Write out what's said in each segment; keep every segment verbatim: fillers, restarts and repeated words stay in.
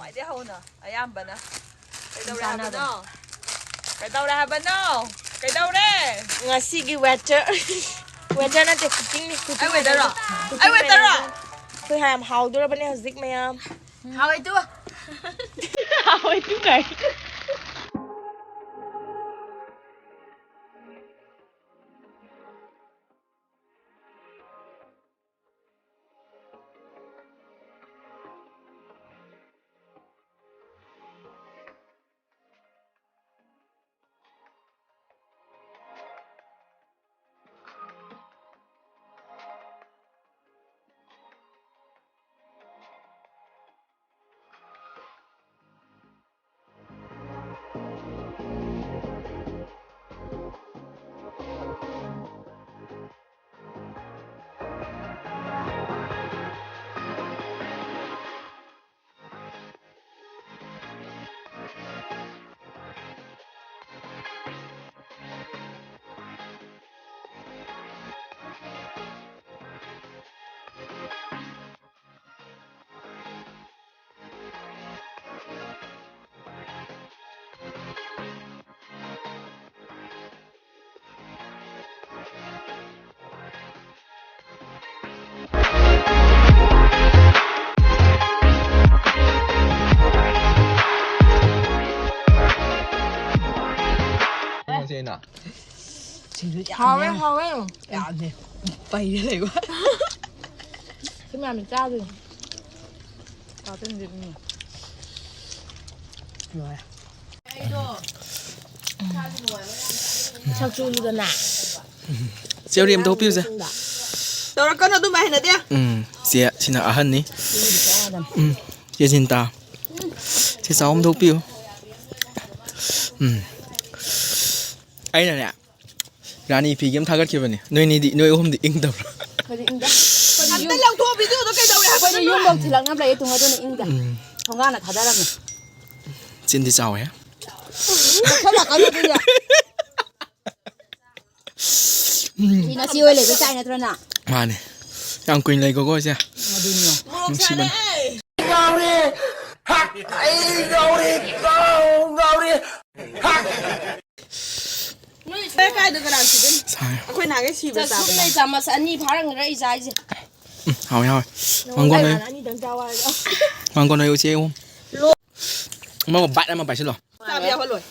ꯑꯗꯩ ꯍꯧꯅ ꯑꯌꯥꯝꯕꯅ꯫ ꯀꯩꯗꯧꯔꯦ ꯍꯥꯏꯕꯅꯣ? ꯀꯩꯗꯧꯔꯦ ꯍꯥꯏꯕꯅꯣ? ꯀꯩꯗꯧꯔꯦ? ꯉꯁꯤꯒꯤ ꯋꯦꯗꯔ, ꯋꯦꯗꯔ ꯅꯠꯇꯦ, ꯀꯨꯀꯤꯡꯅꯤ, ꯀꯨꯀꯤꯡ꯫ ꯑꯩ ꯋꯦꯗꯔꯔꯣ? ꯀꯨꯀꯤꯡ ꯑꯩ ꯋꯦꯗꯔꯔꯣ? ꯃꯦꯅꯦꯖꯔ꯫ ꯑꯩꯈꯣꯏ ꯌꯥꯝ ꯍꯥꯎꯗꯣꯔꯕꯅꯦ ꯍꯧꯖꯤꯛ ꯃꯌꯥꯝ꯫ ꯍꯥꯎꯋꯦ ꯇꯨ꯫ ꯍꯥꯎꯋꯦ ꯇꯨ ꯀꯥꯏ꯫ ꯁꯤꯡꯖꯨ ꯌꯥꯝ ꯍꯥꯎꯋꯦ, ꯌꯥꯝ ꯍꯥꯎꯋꯦ꯫ ꯌꯥꯗꯦ꯫ ꯄꯩꯔ ꯂꯩꯕ꯫ ꯁꯤ ꯃꯌꯥꯝꯁꯦ ꯆꯥꯗꯣꯏꯅꯦ꯫ ꯆꯥꯗꯣꯏꯅꯦ꯫ ꯂꯣꯏꯔꯦ꯫ ꯁꯛ ꯆꯨꯜꯂꯨꯗꯅ꯫ ꯆꯦ ꯎꯔꯤ ꯑꯝꯇ ꯍꯨꯞꯄꯤꯌꯨꯁꯦ꯫ ꯇꯧꯔꯛꯀꯅꯨ ꯑꯗꯨꯝꯕ ꯍꯩꯅꯗꯦ꯫ ꯎꯝ, ꯆꯦ ꯁꯤꯅ ꯑꯍꯟꯅꯤ꯫ ꯎꯝ, ꯆꯦ ꯁꯤꯟꯇꯥ꯫ ꯆꯦ ꯆꯥꯎ ꯑꯝꯇ ꯍꯨꯞꯄꯤꯌꯨ꯫ ꯎꯝ꯫ ꯑꯩꯅꯅꯦ, ꯔꯥꯅꯤ ꯐꯤꯒꯤ ꯑꯃ ꯊꯥꯒꯠꯈꯤꯕꯅꯦ꯫ ꯅꯣꯏꯅꯤꯗꯤ, ꯅꯣꯏ ꯑꯍꯨꯝꯗꯤ ꯏꯪꯗꯕ꯭ꯔꯥ? ꯑꯩꯈꯣꯏꯗꯤ ꯏꯪꯗ꯫ ꯑꯝꯇ ꯂꯧꯊꯣꯛꯑꯣ, ꯚꯤꯗꯤꯑꯣꯗꯣ ꯀꯩꯗꯧꯔꯦ ꯍꯥꯏꯕꯅꯣ? ꯑꯩꯈꯣꯏꯗꯤ ꯌꯨꯝꯐꯧ ꯊꯤꯜꯂꯛꯅꯕ ꯂꯩꯌꯦ, ꯊꯨꯡ ꯑꯗꯨꯅ ꯏꯪꯗ꯫ ꯎꯝ꯫ ꯊꯣꯡꯒꯥꯟꯅ ꯊꯥꯗꯔꯝꯃꯦ꯫ ꯆꯤꯟꯗꯤ ꯆꯥꯎꯋꯦ꯫ ꯂꯧꯁꯜꯂꯛꯀꯅꯨ ꯑꯗꯨꯗꯤ꯫ ꯎꯝ꯫ ꯁꯤ ꯅꯆꯦ ꯍꯣꯏ ꯂꯩꯕ ꯆꯥꯏ ꯅꯠꯇ꯭ꯔꯣ ꯅꯪ? ꯃꯥꯅꯦ꯫ ꯌꯥꯝ ꯀꯨꯏꯅ ꯂꯩꯀꯣꯀꯣ ꯏꯆꯦ꯫ ꯑꯗꯨꯅꯤꯅꯦ꯫ ꯅꯨꯡꯁꯤꯕꯅꯦ꯫ ꯉꯥꯎꯔꯦ꯫ ꯍꯥꯛ! ꯑꯩ ꯉꯥꯎꯔꯦ! ꯉꯥꯎ-, ꯉꯥꯎꯔꯦ! ꯍꯥꯛ! ꯅꯣꯏ ꯀꯥꯏꯗ ꯀꯅꯥ ꯁꯤꯗꯣꯏꯅꯣ? ꯁꯥꯏ꯫ ꯑꯩꯈꯣꯏ ꯅꯍꯥꯟꯒꯩ ꯁꯤꯕ ꯆꯥꯛ ꯆꯥꯕ ꯁꯨꯝ ꯂꯩ ꯆꯥꯃꯁ ꯑꯅꯤ ꯐꯥꯔꯝꯒꯅꯤ ꯑꯩ ꯆꯥꯏꯁꯦ꯫ ꯎꯝ, ꯍꯥꯎꯋꯦ, ꯍꯥꯎꯋꯦ꯫ ꯅꯉꯣꯟꯗ ꯃꯥꯡꯒꯣꯟ ꯂꯩ꯫ ꯍꯥꯟꯅ ꯑꯅꯤꯗꯪ ꯆꯥꯎ ꯍꯥꯏꯔꯣ? ꯃꯥꯡꯒꯣꯟ ꯂꯩ, ꯎꯆꯦ ꯑꯍꯨꯝ꯫ ꯑꯃꯒ bite ꯑꯃ ꯄꯥꯏꯁꯤꯜꯂꯣ꯫ ꯆꯥꯕ ꯌꯥꯎꯍꯜꯂꯣꯏ꯫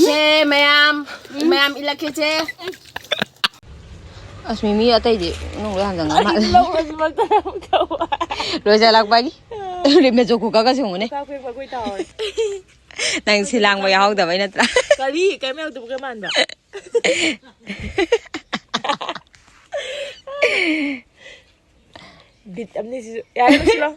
ꯁꯦ, ꯃꯌꯥꯝ, ꯃꯌꯥꯝ ꯏꯜꯂꯛꯀꯦ, ꯆꯦ꯫ ꯑꯁ, ꯃꯤꯃꯤ ꯑꯇꯩꯗꯤ ꯅꯨꯡ ꯂꯣꯏ ꯍꯥꯟꯖꯟꯈ꯭ꯔ ꯃꯥꯜꯂꯦ꯫ ꯑꯩ ꯂꯧꯔꯁꯤꯃꯛꯇ ꯑꯃꯨꯛ ꯇꯧꯕ꯫ ꯂꯣꯏꯁꯤꯜꯂꯛꯄꯒꯤ꯫ ꯔꯤꯃꯦꯖꯣ ꯀꯨꯀꯔꯒꯁꯦ ꯌꯦꯡꯉꯨꯅꯦ꯫ ꯀꯥ ꯈꯨꯌꯦꯛ ꯐꯥ ꯀꯣꯏ ꯇꯥꯍꯧꯔꯦ꯫ ꯅꯪ ꯁꯤ ꯂꯥꯡꯕ ꯌꯥꯎꯍꯧꯗꯕꯩ ꯅꯠꯇ꯭ꯔꯥ? ꯀꯔꯤ? ꯀꯩꯝ ꯌꯥꯎꯗꯕꯒ ꯃꯥꯟꯕ? ꯕꯤꯠ ꯑꯃꯅꯤ ꯁꯤꯁꯨ꯫ ꯌꯥꯔꯦ, ꯂꯣꯏꯁꯤꯜꯂꯣ꯫